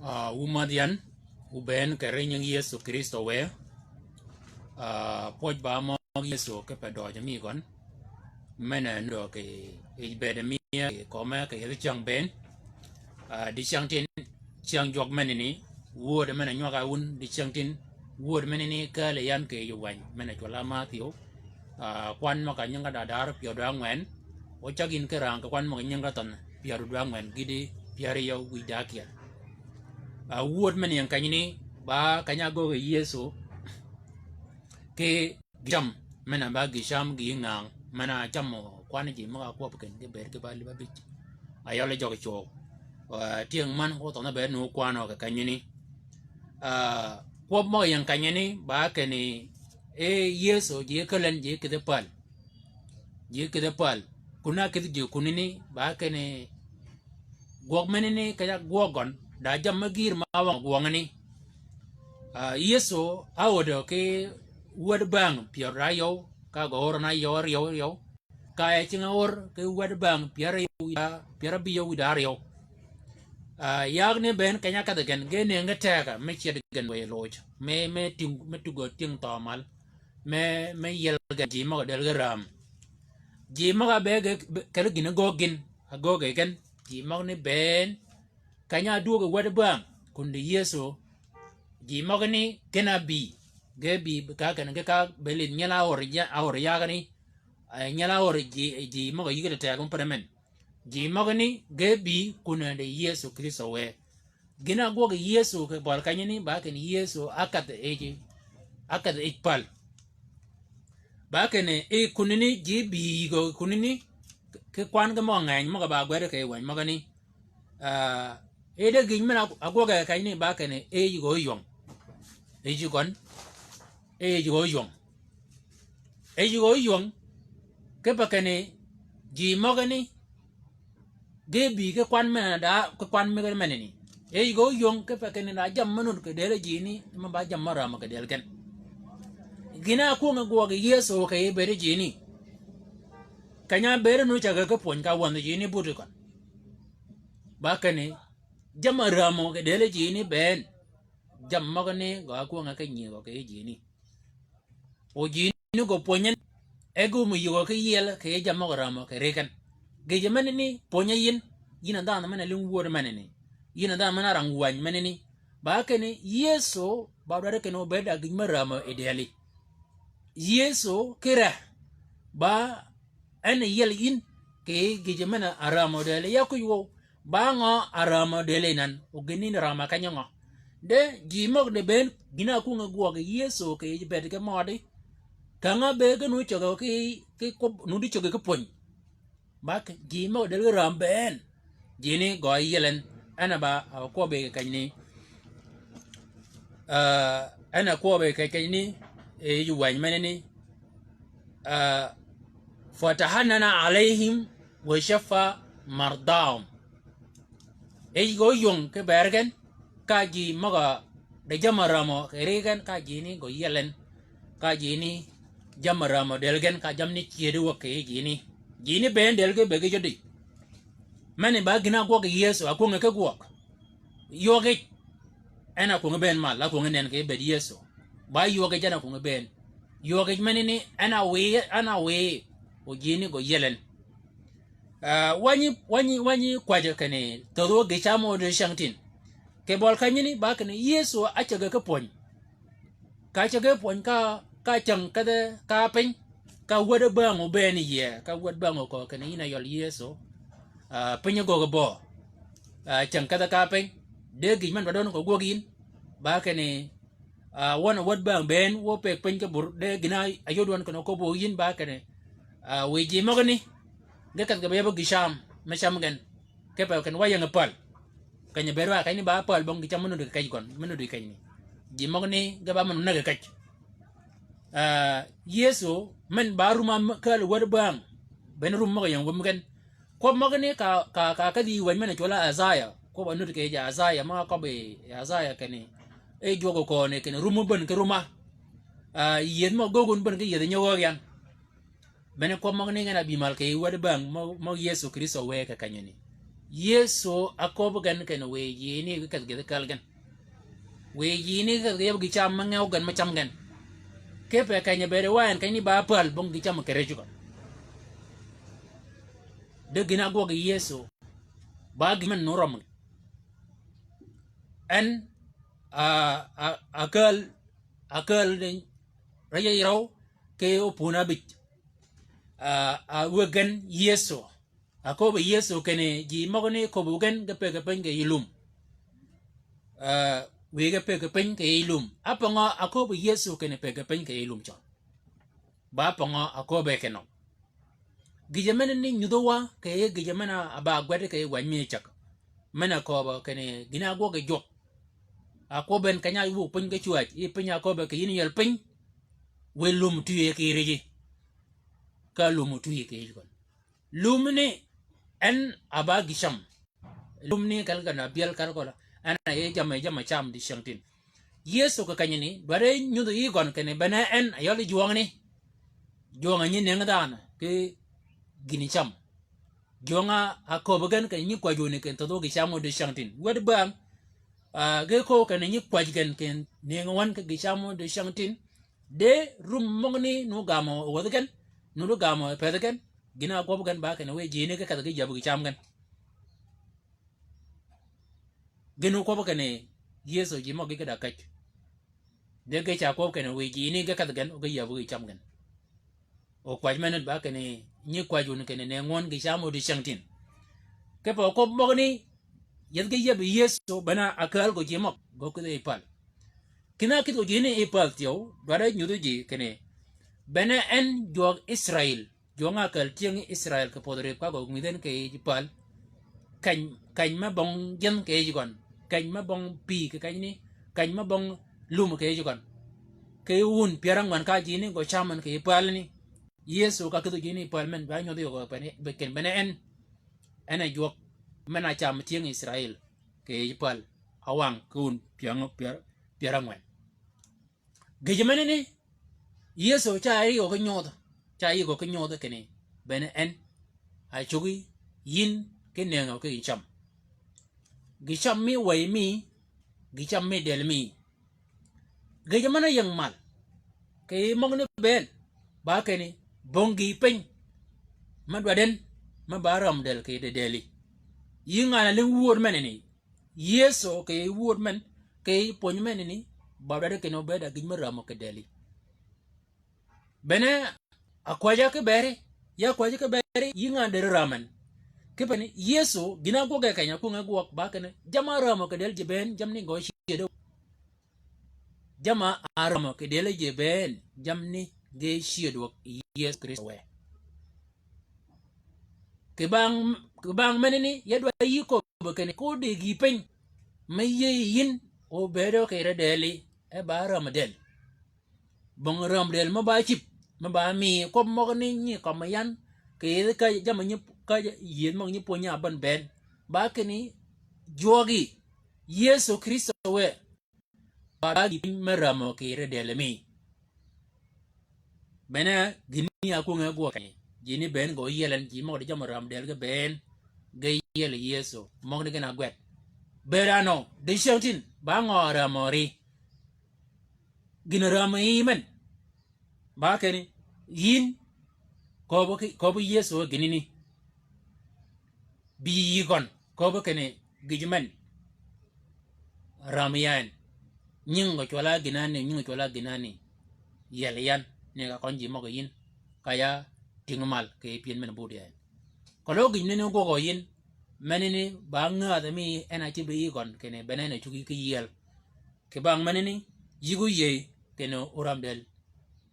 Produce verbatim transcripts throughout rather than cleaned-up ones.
Ah, wu madh yan, wu bëën kì ri nying Yëso Krïstø wë. Ah, pwøj ba møg Yëso kipe døøj mi gøn. Men-a nuddø kì yij bëëd mi kì kømme kì yethi cyäng bënn. Ah, dicängtïn, cyäng jwøk menani, wööd men-a nywag-a wun, dicängtïn, wööd menani kääl yan kì yij wäny, men-a cwøl-a Mathiu. Ah, kwan møg-a nyinge da dar pyär dwø ángwen, o cäg yïn ki rang kì kwan møg-a nyinge da thønh pyär dwø ángwen, gïti pyär yøw wïj da ákyel. Ah, wööd men-a ying kenyani, ba keny-a ágöggi Yëso, ki gï cam, men-a ba gï cam gï ngang, men-a camø kwan ji møg-a kwøb kinni ki bëëd ki ba alïb abïj. Ayøl jøg cwøw. Ah, tyëng man ko thønh-a bëëd ni okwanø kì kenyani. Ah, kwøb møg-a ying kenyani, ba kinni, e, Yëso, ji källen, ji kïdhi päl. Ji kïdhi päl. Kun-a kïdhi ji kunani, ba kinni, gwøg menani, keny-a gwøg gøn, da jammì gïïr ma wang gwøngani. Ah, Yëso, áödø ki wäd bäng pyär da yøw, ka gø ör na yøw, áryøw, áryøw. Ka e cinge ör ki wäd bäng pyär yøw wïda, pyär abï yøw wïda áryøw. Ah, yag ni bënn keny-a kadhi gen, ge nëngi tegø, me cyed gen wëy loj, me, me ting, me tugø ting thøø mal. Me, me yiel gen ji møg-a del ge räm. Ji møg-a be ge, be, kelli gïn-a göggi gïn, a göggi gen. Ji møgani bënn, keny-a ádwöggi wäd bäng, kun di Yëso. Ji møgani gïn-a bï, ge bï ka kinni ge ka be lidh nyel-a ör ya-, a ör yagani. Eh, nyel-a ör ji, ji møg-a yïg di tegø pere men. Ji møgani ge bï kunani di Yëso Krïstø wë. Gïn-a ágwøg Yëso kì bøli kenyani ba kinni Yëso ákadh yij, ákadh yij päl. Ba kinni yij kunani ji bï yïgø kunani ki kwan ki møg-a ngeny møg-a ba gwed kì wäny møgani. Ah, e de gïn men-a ágwøg kenyani ba kinni yij gø óywøng. Yij gøn, yij gø óywøng. Yij gø óywøng, kipe kinni ji møgani, ge bï ki kwan men-a da, ki kwan mege menani. Yij gø óywøng, kipe kinni da jammì me nud kì dël ji ni, me ba jammì me rämø kì dël gen. Gïn-a ákwöngi gwøg Yëso kì yij bëëd ji ni. Keny-a bëëd ni ócäggi ki pwöny ka wänh ji ni buti køn. Ba kinni, jammì me rämø kì dël ji ni bënn. Jammì møgani gø ákwöngi ki nyïgø kì yij ji ni. O ji ni gø pwöny en, e gø mi yïgø ki yiel kì yij jammì møg-a rämø kì ri gen. Gïjø menani pwöny-a yïn, yïn a dhanhø men-a lïng wööd menani. Yïn a dhanhø men-a rang wäny menani. Ba kinni Yëso ba dwaddi kinni obëëd a gïj me rämø yi dëli. Yëso ki re, ba en yiel yïn kì gïjø men-a rämø dëli ya kwïj wøw. Ba ngø a rämø dëli nan, o gïn ni rämø keny-a ngø? De ji møg de bënn gïn-a ákwöngi gwøg Yëso kì yij bëëd ki mødi. Kang-a be ki nu cöggi ki, ki kwøb, nu di cöggi ki pwöny. Ba ki, ji møg dël ge räm bënn. Ji ni gø yiel en, en a ba, a kwøbbi kì kenyani. Ah, en a kwøbbi kì kenyani, e, yij wäny menani. Ah, فتحنن عليهم وشفى مرضاهم. Yij gø óywøng ki bër gen, ka ji møg-a de jammì rämø kì ri gen, ka ji ni gø yiel en, ka ji ni jammì rämø dël gen, ka jammì ni cyëdi wäg kì yij ji ni. Ji ni bënn dël ge bëggi jodi. Meni ba gïn-a ágwøg Yëso, ákwöngi ki gwøg. Ywøg yij, en a kwöngi bënn mal, ákwöngi nënn kì bëëd Yëso. Ba ywøg yij en a kwöngi bënn. Ywøg yij menani, en a wiy, en a wiy, o ji ni gø yiel en. Ah, wänyi, wänyi, wänyi kwäjjø kinni, thödh wø gï cam wø di cängtïn. Kì bøli kenyani, ba kinni Yëso ácäggi ki pwöny. Ka ácäggi pwöny ka, ka cäng kedhe ka piny, ka wäd bäng obëën yie, ka wäd bäng okö kinni yïn a yøl Yëso. Ah, piny ógöggi bø. Ah, cäng kedhe ka piny. De gïj men ba døn kö gwøg yïn. Ba kinni, ah, wøn a wäd bäng bënn, wø pëgg piny ki bur, de gïn-a áyod wøn kinni köbbi yïn ba kinni, ah, wiy ji møgani. Ge kedh kì ba yab gï cam, me cam gen. Kipe kinni wa ying päl. Keny-a bëëd wa kenyani ba päl bong gï cam me nudi kì kej gøn, me nudi kì kenyani. Ji møgani ge ba men onäg kì kej. Ah, Yëso, men ba rum-a kääl wäd bäng. Bënn rum møg-a ying wum gen. Kwøb møgani ka, ka, ka, ka dhi wäny men-a cwøl-a Isaiah. Kwøb-a nud kì yij Isaiah, møg-a kwøbbi Isaiah kinni. E jwøk okøni kinni rum bäny ki rum-a. Ah, yiedh møg-a göggi wun bäny ki yiedh nyöggi yan. Bene kwøb møgani gen a bï mal kì wäd bäng mø, mø Yëso Krïstø wë kì kenyani. Yëso a köbbi gen kinni wiy yïëni ge kedh gïthi kal gen. Wiy yïëni ge kedh gïthi yab gï cam me ngew gen me cam gen. Kipe keny-a bëëd wa en kenyani ba päl bong gï cam kì rëcci gøn. De gïn-a ágwøg yi Yëso, ba gï men nu rømmi. En, a, a, a kääl, a kääl ni rëcci røw ki opun abïj. A, a wëggi gen Yëso. A köbbi Yëso kinni ji møgani köbbi gen ge pëggi piny kì yij lum. A, wiy ge pëggi piny kì yij lum. Á pøngø a köbbi Yëso kinni pëggi piny kì yij lum cøn? Ba pøngø a köbbe kinni? Gïjø menani nyudhø wa kì yij gïjø men-a ba gwed kì yij gwäny mi cäg. Men-a köbbe kinni gïn-a ágwøg yi jwøk. A kwøb en keny-a áwuog piny ge cwäj, yi piny-a köbbe kì yïn yel piny, wiy lum twie kì rëcci. Ka lum otwi kì yij gøn. Lumani en a ba gï cam. Lumani kelli gen a byel kelli gøn, en a yi jammì, jammì cam dicängtïn. Yëso kì kenyani dwaddi nyudhi yi gøn kinni bene en a yøli jwøngani. Jwøng-a nyi nëngi dhanhø ki gïn cam. Jwøng-a a köbbi gen kinni nyi kwäj wun kinni thödhø gï cam wun dicängtïn. Wäd bäng, a, ge köbbi kinni nyi kwäj gen kinni nëngi wøn ki gï cam wun dicängtïn. De rum møgani nu gamø wädhi gen, nu du gamø pëthi gen, gïn-a ákwøbbi gen ba kinni wiy jini ge kedh ge yäbbi gï cam gen. Gïn-a ókwøbbi kinni Yëso ji møgí ge da käj. De ge ca kwøb kinni wiy jini ge kedh gen, ge yäbbi gï cam gen. O kwäj men-a ba kinni nyi kwäj wun kinni nëngi wøn gï cam wun dicängtïn. Kipe kwøb møgani, yethi ge yäbbi Yëso bene a kääl gø ji møg, gø kïdhi yi päl. Kinni a kïdhi gø jini yi päl thyew, dwaddi nyudhi ji kinni bene en jwøk Israil. Jwøng-a ákääl tyëng Israil kì pödhi rïp ka gø ngïdhi en kì yij päl. Keny, keny me bong jyënh kì yij gøn. Keny me bong pï kì kenyani. Keny me bong lum kì yij gøn. Kì wun pyär ángwen ka jini gø cam en kì yij pälani. Yëso ka kïdhi jini yi päl men ba nyudhi gø bene, be kinni bene en. En a jwøk men-a cam tyëng Israil kì yij päl. Awang kì wun pyär, pyär, pyär ángwen. Gïjø menani, Yëso ca yï gø ki nyodh, ca yï gø ki nyodh kinni bene en a cuggi yïn ki nëngø ki gï cam. Gï cam mi wëy mi, gï cam mi dël mi. Gïjø men-a ying mal kì møgani bënn, ba kinni bong gï piny me dwaddi en, me ba räm dël kì dëdëli. Yï ngan-a lïng wööd menani, Yëso kì wööd men, kì pwöny menani, ba dwaddi kinni obëëd a gïj me rämø kì dëli. Bene, a kwäjja ki beri, ya kwäjji ki beri, yï ngan deri räm en. Kipe ni, Yëso, gïn-a ágwøg ge keny-a ákwönge gwøg, ba kinni, jamm-a rämø kì dël ji bënn, jammani gø cyëdø. Jamm-a rämø kì dël ji bënn, jammani ge cyëdø yi Yëso Krïstø wë. Kì bang, kì bang menani, ya dwaddi yï köbbi kinni, ko di gï piny, me yïëy yïn, obëëdø kì ri dëli, e ba räm dël. Bong räm dël me ba cïb, me ba mi, kwøb møgani nyi kømmi yan, kì yïdhi ka jammì nyi, ka yïëdh møg nyi pwönyi a bän bënn. Ba kinni, jwøgi, Yëso Krïstø wë, ba dwar gï piny me rämø kì ri dël mi. Bene gïn-a ákwönge gwøg keny-a. Jini bënn gø yiel en ji møg di jammì räm dël ge bënn. Ge yiel Yëso. Møgani gïn-a ágwed. Bëëd anø, dicängtïn, ba ngø rämø ri. Gïn-a rämø yi men. Ba kinni, yïn, köbbi ki, köbbi Yëso gïnani. Bï yï gøn, köbbi kinni gïj men. Räm yan. Nying gø cwøl-a gïnani, nying gø cwøl-a gïnani. Yiel yan, ni ka køny ji møg yïn. Ka ya tïng mal kì pyën men-a budi yan. Keløg gïj menani ógwøg gø yïn. Menani ba ngädhi mi en a cïb yi gøn kinni bene en a cuggi ki yiel. Kì bang menani, yï gu yïëy kinni oräm dël,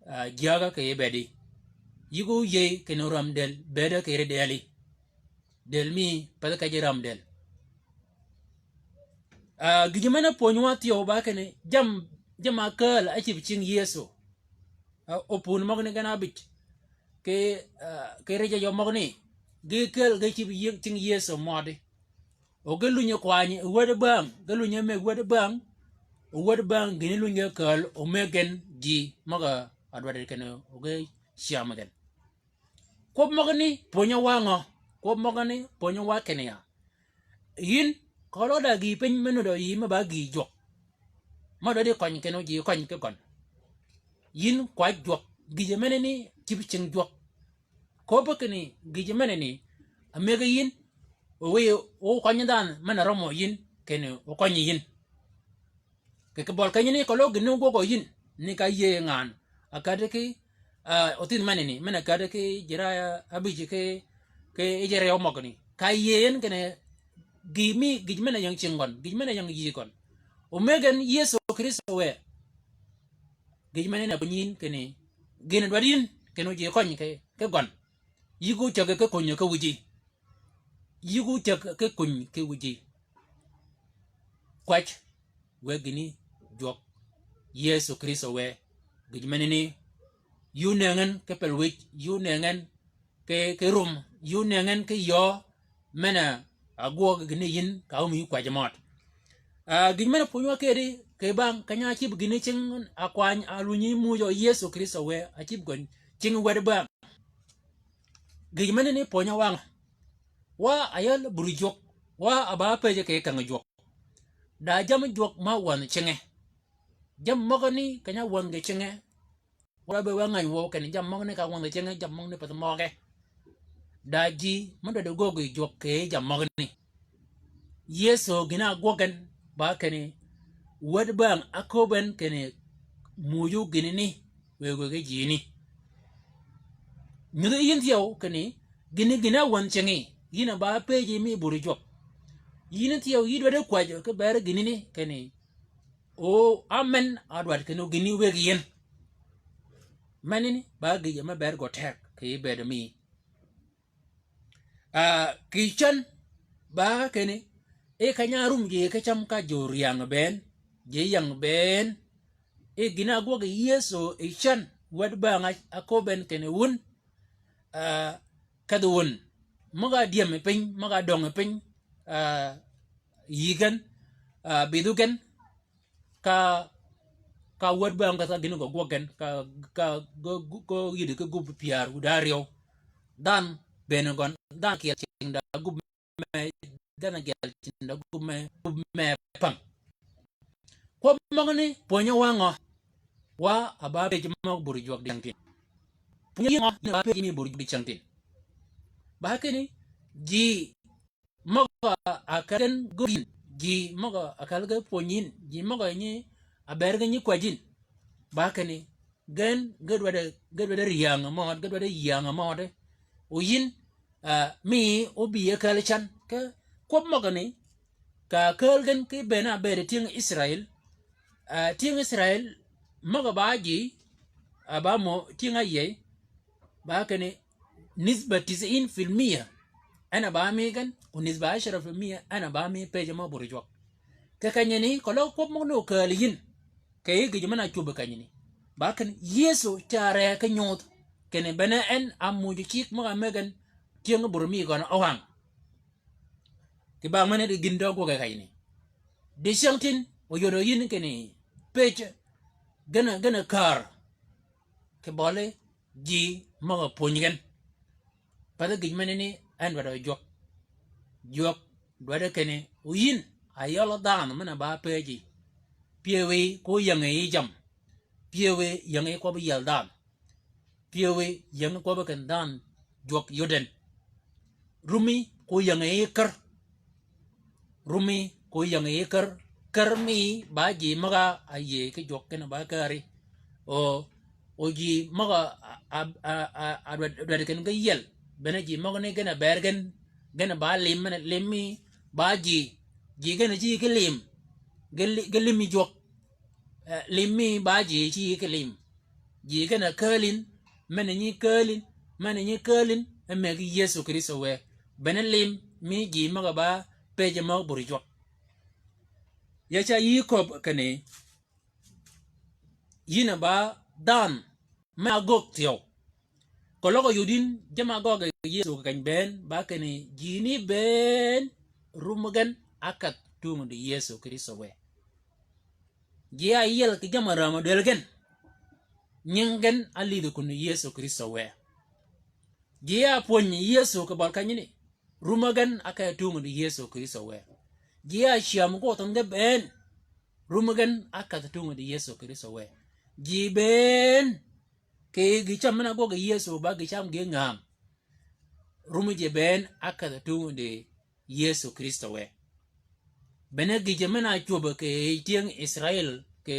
a, jyäägø kì bëëdi. Yï gu yïëy kinni oräm dël, bëëdø kì ri dëli. Dël mi, pathi kej räm dël. A, gïjø men-a pwönywa thyew ba kinni, jamm-, jamm-a kääl ácïb cing Yëso. A, opun møgani gen abïj. Kì, a, kì rij-a jø møgani. Ge kääl ge cïb yi-, cing Yëso mødi. O ge lunyi kwany wäd bäng, ge lunyi meg wäd bäng, wäd bäng gïn-a lunyi ge kääl, o meg gen ji, møg-a dwaddi kinni, o ge cyäm gen. Kwøb møgani, pwönyi wa ngø, kwøb møgani, pwönyi wa kinni ya. Yïn, kolø da gïï piny me nuddø yï me ba gïï jwøk. Ma dwaddi køny kinni ji køny ki gøn. Yïn kwäj jwøk, gïjø menani cïb cing jwøk. Köbbi kinni gïjø menani, a mëggi yïn, o wiy, o køny dhanhø men-a rømmø yïn, kinni o køny yïn. Kì, kì bøli kenyani keløg gïn ni gwøgø yïn, ni ka yïëy ngan, a käddi ki, ah, othidh menani, men-a käddi ki jiraya abïj ki, ki yij áryew møgani. Ka yïëy en kinni gïï mi, gïj men-a ying cing gøn, gïj men-a ying yïëy gøn. Omëggi en Yëso Krïstø wë. Gïj menani a pwönyi yïn kinni, gïn-a dwaddi yïn, kinni ji køny ki, ki gøn. Yï gu cägi ki kuny ki wïji. Yï gu cäg ki kuny ki wïji. Kwäj, wë gïni jwøk Yëso Krïstø wë. Gïj menani, yï ónëngi en ki pel wïj, yï ónëngi en ki, ki rum, yï ónëngi en ki yöö, men-a gwøg gïni yïn ka ómï kwäjji mød. Ah, gïj men-a pwönywa kedi, kì bang, keny-a ácïb gïni cing akwany alwunyi muuj Yëso Krïstø wë, ácïb gøn cing wäd bang. Gïj menani pwönyø wangø. Wa a yäl bur jwøk, wa a ba pëjji kì keng jwøk. Da jammì jwøk ma wänhø cingi. Jammì møgani keny-a wänhø gï cingi. Wa be wa ngäny wøw kinni jammì møgani ka wänhø cingi, jammì møgani path møge. Da ji mø dwaddi göggi jwøk kì jammì møgani. Yëso gïn-a ágwøg gen ba kinni, wäd bang áköbbi en kinni muuju gïnani, wëggi ji ni. Nyudhi yïn thyew kinni, gïni gïn-a wänhø cingi, yïn a ba pëjji mi bur jwøk. Yïn thyew yï dwaddi kwäjji ki beri gïnani kinni, o, amen a dwaddi kinni gïni wëggi yïn. Menani ba gïjø me ber gø teg kì bëëdø mi. Ah, kì cän, ba kinni, e keny-a árum ji ki cam ka ji óryäng bënn, ji yäng bënn, e gïn-a ágwøg Yëso yi cän, wäd bang-a áköbbi en kinni wun, ah, kedhi wun, møg-a dyëm yi piny, møg-a döng yi piny, ah, yï gen, ah, bïdhu gen, ka, ka wäd bang ka gïn gø gwøg gen, ka, ka gø, gø, gø yïddi ki gub pyär wud áryew. Dhanhø bënn gøn, dhanhø ákyel cing da gub me, dhanhø ákyel cing da gub me, gub me päng. Kwøb møgani pwönyø wa ngø, wa a ba pëjji møg bur jwøk dicängtïn. Pwönyø ngø, yïn a ba pëjji mi bur jwøk dicängtïn. Ba kinni, ji møg-a ákääl gen göög yïn, ji møg-a ákääl gen pwönyi yïn, ji møg-a nyi ábër gen nyi kwäjji yïn. Ba kinni, gen, ge dwaddi, ge dwaddi ryäng mød, ge dwaddi yäng mød. O yïn, ah, mi óbï ákääl cän, ki kwøb møgani, ka ákääl gen ki bënn-a ábëëd tyëng Israel, ah, tyëng Israel, møg-a ba ji, ah, ba mö, tyëng áyïëy, ba kinni, nisba tis'in fil miya, en a ba mi gen, o nisba ashara fil miya, en a ba mi pëjji mø bur jwøk. Kì kenyani, keløg kwøb møgani okääl yïn, kì yij gïj men-a ácwöb kenyani. Ba kinni, Yëso ca ree ki nyuudh, kinni bene en a muuj cigg møg-a ámëggi en, tyëng bur mi gøn ówang. Kì bang men-a di gïn dø gwøg kenyani. Dicängtïn, oyodø yïn kinni, pëjji, gen-a, gen-a kär. Kì bøli, ji møg-a pwönyi gen. Pathi gïj menani en dwaddi jwøk. Jwøk dwaddi kinni, o yïn, a yøl dhanhø men-a ba pëjji. Pyëwí ko ying yi jammì. Pyëwí ying yi kwøbbi yiel dhanhø. Pyëwí ying kwøbbi kinni dhanhø jwøk yod en. Rummi ko ying yi kär. Rummi ko ying yi kär, kär mi ba ji møg-a áyïëy ki jwøk kinni ba kääri. O, o ji møg-a, a, a, a, a dwaddi, dwaddi kinni ge yiel. Bene ji møgani gen a ber gen, gen a ba lim, men-a lim mi ba ji, ji gen a ji ki lim. Ge li-, ge lim mi jwøk. Eh, lim mi ba ji ci ki lim. Ji gen a kääl yïn, men-a nyi kääl yïn, men-a nyi kääl yïn, e mëggi Yëso Krïstø wë. Bene lim mi ji møg-a ba pëjji møg bur jwøk. Ya ca yï köbbi kinni, yïn a ba dhanhø me agögg thyew. Keløg yod yïn jammì agøggi Yëso kì keny bënn, ba kinni ji ni bënn rummi gen ákedh tungø di Yëso Krïstø wë. Ji áyiel kì jammì rämø dël gen. Nying gen álïdhi kun Yëso Krïstø wë. Ji ápwönyi Yëso kì bøli kenyani. Rumø gen ákedh átungi di Yëso Krïstø wë. Ji ácyäm gø thønh ge bënn. Rumø gen ákedh átungi di Yëso Krïstø wë. Ji bënn. Kì gï cam men-a ágwøg yi Yëso ba gï cam gï ngäng. Rumø ji bënn ákedh átungi di Yëso Krïstø wë. Bene gïjø men-a ácwöbø kì yij tyëng Israil kì,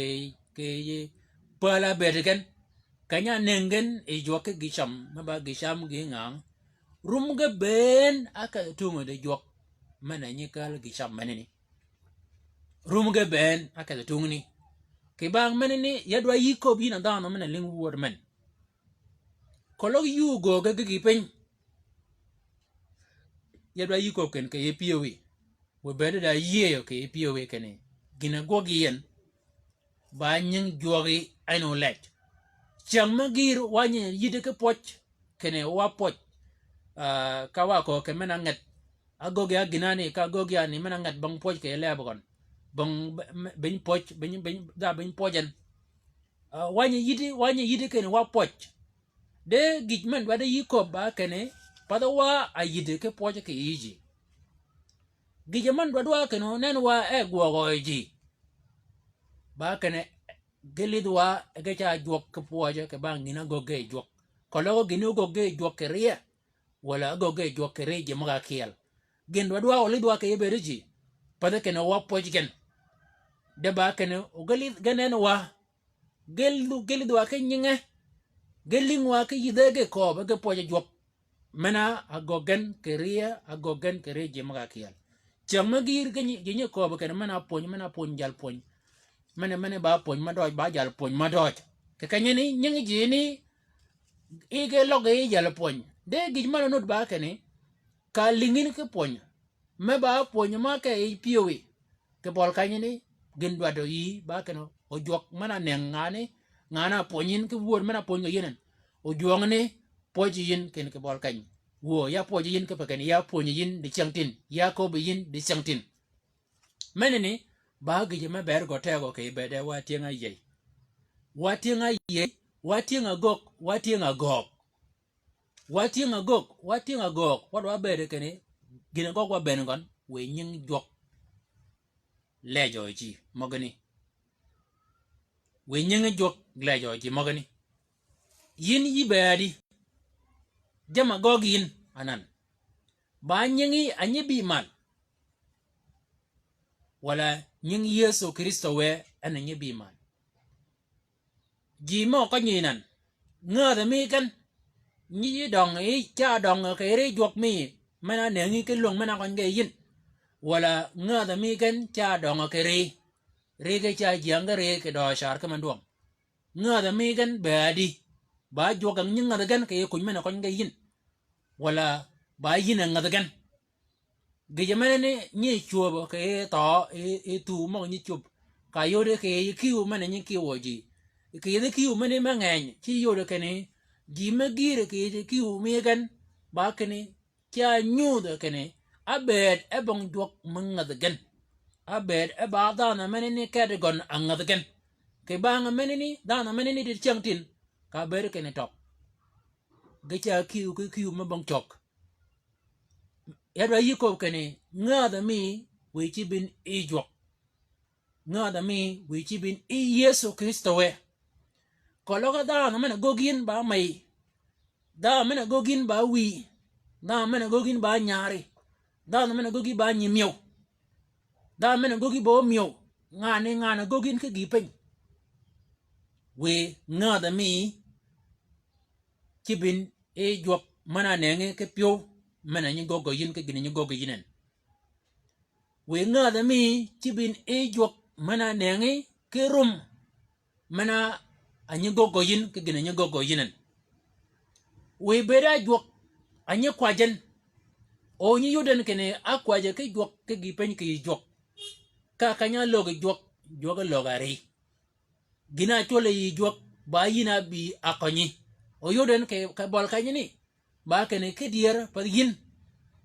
kì yij päl-a ábëëd gen. Keny-a ánëngi gen yi jwøk ki gï cam, me ba gï cam gï ngäng. Rumø ge bënn ákedh átungi di jwøk men-a nyi kääl gï cam menani. Rumø ge bënn ákedh átungi ni. Kì bang menani, ya dwa yï köbbi yïn a dhanhø men-a lïngi wöd men. Keløg yuu gööge ge gï piny. Ya dwa yï köbbi ken kì yij pyëwí. Wë bëëd da yïëyø kì yij pyëwí kinni gïn-a ágwøg yi en, ba nying jwøk yi en ólej. Cyäng me gïïr wa nyi yïddi ki pwøj, kinni wa pwøj. Ah, ka wa köög kì men-a nget. Ágöggi ya gïn-a ni, ka ágöggi ya ni men-a nget bong pwøj kì yij leb gøn. Bong, be-, be-, beny pwøj, beny, beny, dha beny pwøj en. Ah, wa nyi yïddi, wa nyi yïddi kinni wa pwøj. De gïj men dwaddi yï köbbi ba kinni, path wa a yïddi ki pwøj kì yij ji. Gïjø men dwaddi wa kinni onen wa e gwøgø yi ji. Ba kinni, ge lidh wa, ge ca jwøk ki pwøjø, kì bang gïn-a ágöggi yi jwøk. Keløg gïn-a ógöggi yi jwøk kì riye. Walà ágöggi yi jwøk kì ri ji møg-a ákyel. Gïn dwaddi wa ólidh wa kì yij bëëdi ji. Pathi kinni wa pwøj gen. De ba kinni, o ge lidh, ge nen wa. Ge lidh, ge lidh wa ki nyinge. Ge lïng wa ki yïdhe ge kööbø ge pwøj jwøk. Men-a ágöggi gen kì riye, ágöggi gen kì ri ji møg-a ákyel. Cyäng me gïïr ge nyi, ji nyi kööbø kinni men-a ápwöny, men-a ápwöny jal pwöny. Men-a, men-a ba pwöny mø døøj, ba jal pwöny mø døøj. Kì kenyani, nying ji ni, yi ge løg yi jal pwöny. De gïj men-a nud ba kinni, ka lïngi yïn ki pwöny. Me ba pwöny mø ke yij pyëwí. Kì bøl kenyani, gïn dwaddi yï, ba kinni, o jwøk men-a ánëngi ngani, ngani ápwöny yïn ki wööd men-a ápwöny kì yïn en. O jwøngani, pwøj yïn kinni kì bøl keny. Wuö, ya pwøj yïn ki pa kinni, ya pwönyi yïn dicängtïn, ya köbbi yïn dicängtïn. Menani, ba gïjø me bëëd gø tegø kì yij bëëde wa tyëng-a áyïëy. Wa tyëng-a áyïëy, wa tyëng-a ágöög, wa tyëng-a ágöög. Wa tyëng-a ágöög, wa tyëng-a ágöög, wa dwa bëëd kinni, gïn-a ágöög wa bënn gøn, wiy nying jwøk. Lejø ji møgani. Wiy nyingi jwøk lejø ji møgani. Yïn yï bëëdi. Jamm-a ágöggi yïn anan. Ba nyingi a nyi bï mal. Walà nying Yëso Krïstø wë en a nyi bï mal. Ji mø kønyi nan. Ngädhø mi gen. Nyi døng yi ca døng kì ri jwøk mi. Men-a ánëngi ki lwäng men-a køny ge yïn. Walà ngädhø mi gen ca døng kì ri. Ri ge ca jyäng ge ri kì døø car ki møn dwøng. Ngädhø mi gen bëëdi. Ba jwøk ang nyi ngädhø gen kì yij kuny men-a køny ge yïn. Walà ba yïn a ngädhø gen. Gïjø menani nyi cwöbø kì yij thøø, yij, yij thuu møg-a nyi cwöb. Ka yodi kì yij kiw men-a nyi kiwø ji. Kì yij kiw meni me ngeny, ci yodi kinni, ji me gïïr kì yij kiw mi gen, ba kinni, ca nyudhø kinni, ábëëd e bong jwøk me ngädhi gen. Ábëëd e ba dhanhø menani kedi gøn a ngädhi gen. Kì bang menani, dhanhø menani dicängtïn, ka bëëd kinni tøg. Ge ca kiw ki kiw me bong cøg. Ya dwa yï köbbi kinni, ngädhø mi wiy cï bin yi jwøk. Ngädhø mi wiy cï bin yi Yëso Krïstø wë. Keløg dhanhø men-a ágöggi yïn ba mey. Dhanhø men-a ágöggi yïn ba wïy. Dhanhø men-a ágöggi yïn ba nyari. Dhanhø men-a ágöggi ba nyimyëw. Dhanhø men-a ágöggi ba ómyëw. Ngan-a, ngan-a ágöggi yïn ki gïï piny. Wiy ngädhø mi cï bin yi jwøk men-a ánëngi ki pyëw, men-a nyi göggø yïn ki gïn-a nyi göggø yïn en. Wiy ngädhø mi cï bin yi jwøk men-a ánëngi ki rum, men-a nyi göggø yïn ki gïn-a nyi göggø yïn en. Wiy bëëd a jwøk, a nyi kwäjji en. O nyi yod en kinni ákwäjji ki jwøk ki gïï piny kì yij jwøk. Ka keny-a álöggi jwøk, jwøk álöggi ari. Gïn-a ácwøl yi jwøk, ba yïn a bï a kønyi. O yod en kì, kì bøl kenyani. Ba kinni ki dyër, path yïn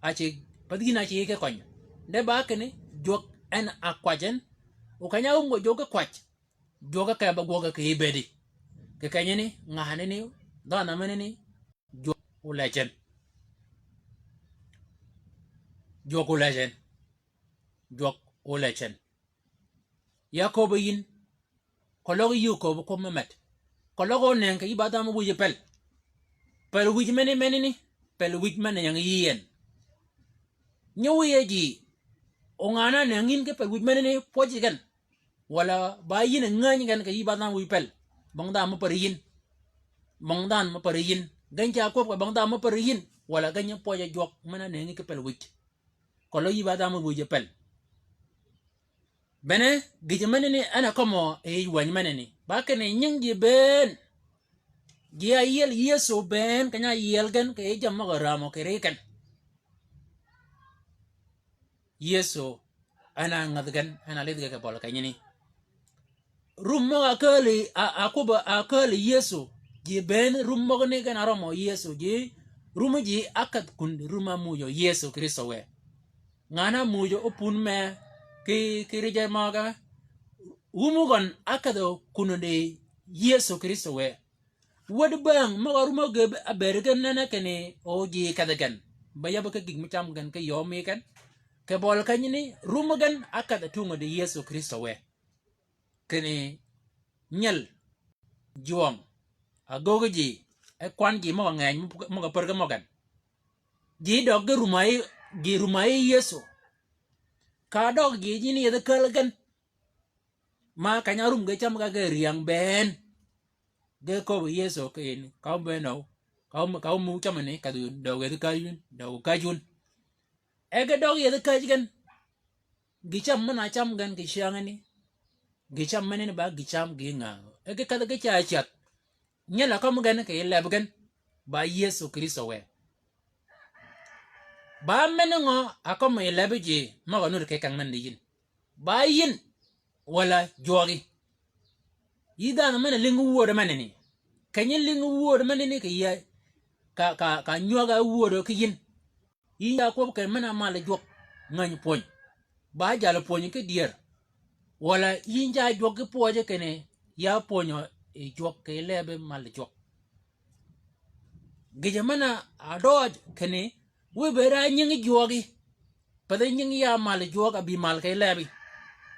a ceg, path yïn a ceg ki køny. De ba kinni, jwøk en a kwäjji en. O keny-a áum gø jwøk ki kwäj. Jwøk ákeb-a gwøg kì yij bëëdi. Kì kenyani, nganani, dhanhø menani, jwøk olejji en. Jwøk olecen. Jwøk olecen. Ya köbbi yïn. Keløg yï köbbi kwøb me med. Keløg onëng kì yï ba dhanhø me wïj pel. Pel wïj meni menani. Pel wïj men-a ying yï en. Nyi wiye ji. O ngan-a nëng yïn ki pel wïj menani pwøj gen. Walà ba yïn a ngäny gen kì yï ba dhanhø wïj pel. Bong dhanhø me pär yïn. Bong dhanhø me pär yïn. Gen ca kwøb kì bong dhanhø me pär yïn. Walà gen nyi pwøjø jwøk men-a nëngi ki pel wïj. Keløg yï ba dhanhø me wïj pel. Bene, gïjø menani en a kømmø yi wänyi menani. Ba kinni nying ji bënn. Ji áyiel Yëso bënn, keny-a áyiel gen, kì yij jammì møg-a rämø kì ri ken. Yëso, en a ngädhi gen, en a lidh gen kì bøli kenyani. Rum møg-a ákääli, a, a kwøbb-a ákääli Yëso. Ji bënn rum møgani gen a rømmø Yëso. Ji, rum ji ákedh kun rum ámuujø Yëso Krïstø wë. Ngan-a ámuujø opun me, kì, kì rije møge. Wum gøn ákedhø kun di Yëso Krïstø wë. Wäd bäng møg-a rum ágëb ábëëd gen nene kinni o ji kedhi gen. Ba yab ki gïg mi cam gen ki yöö mi gen. Kì bøli kenyani rum gen ákedh atungø di Yëso Krïstø wë. Kinni nyel, jwøng, agöggi ji, e kwan ji møg-a ngeny, møg-a pär ki møg-a gen. Ji døg gi rum a yi, ji rum a yi Yëso. Ka døg ji yïn yethi kääl gen. Ma keny-a rum ge cam ga ge ryäng bënn. Ge köbbi Yëso kinni, ka wum bënn o, ka wum, ka wum mu camani, kedhi wun, døg yethi käjji wun, døg käjji wun. E ge døg yethi käjji gen. Gï cam men-a cam gen kì cyängani. Gï cam menani ba gï cam gï ngäng. E ge kedhi ge ca cädh. Nyel a kømmi gen kì yij lebbi gen. Ba Yëso Krïstø wë. Ba men ngø a kømmi yi lebbi ji møg-a nuti kì keng men di yïn. Ba yïn, walà jwøgi. Yï dhanhø men-a lïngi wöödø menani. Keny-a lïngi wöödø menani kì yij. Ka, ka, ka nywäg-a wöödø ki yïn. Yïn ya kwøb kinni men-a mal jwøk ngäny pwöny. Ba jal pwöny ki dyër. Walà yïn ca jwøk ki pwøjø kinni ya pwönyø yi jwøk kì lebbi mal jwøk. Gïjø men-a døøj kinni, wiy bëëd á nyingi jwøgi. Pathi nyingi ya mal jwøk a bï mal kì lebbi.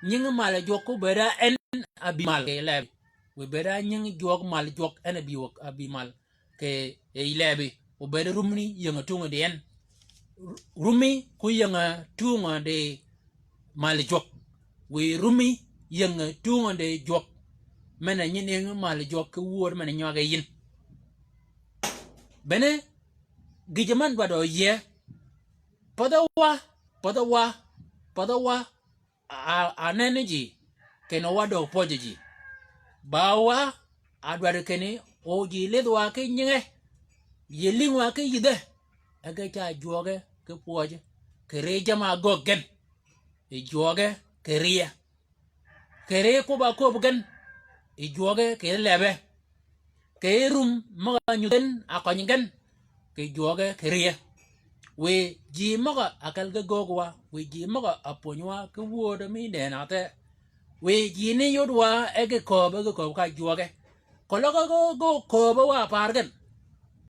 Nyingi mal jwøk ko bëëd á en a bï mal kì lebbi. Wiy bëëd á nyingi jwøk mal jwøk en a bï wøk a bï mal kì yij lebbi. Obëëd rummi ying-a tungø di en. Rummi ko ying-a tungø di mal jwøk. Wiy rummi ying-a tungø di jwøk. Men-a nyi nëngi mal jwøk ki wööd men-a nywag yi yïn. Bene, gïjø men dwaddi oyie. Pädhø wa, pädhø wa, pädhø wa, a, a nenni ji, kinni wa døg pwøjji ji. Ba wa, a dwaddi kinni, o ji lidh wa ki nyinge. Yi lïng wa ki yïdhe. E ge ca jwøge, ki pwøje. Kì ri jamm-a ágöggi gen. Yi jwøge, kì rie. Kì ri kwøbb-a köbbi gen. Yi jwøge, kì ri lebbe. Kì rum møg-a nyudh gen, a køny gen. Kì jwøge, kì rie. Wiy ji møg-a ákel ge göög wa, wiy ji møg-a ápwöny wa, ki wööd mi nëën-a the. Wiy ji ni yod wa, e ge kööb, e ge kööb ka jwøge. Keløg ge, ge kööb wa par gen.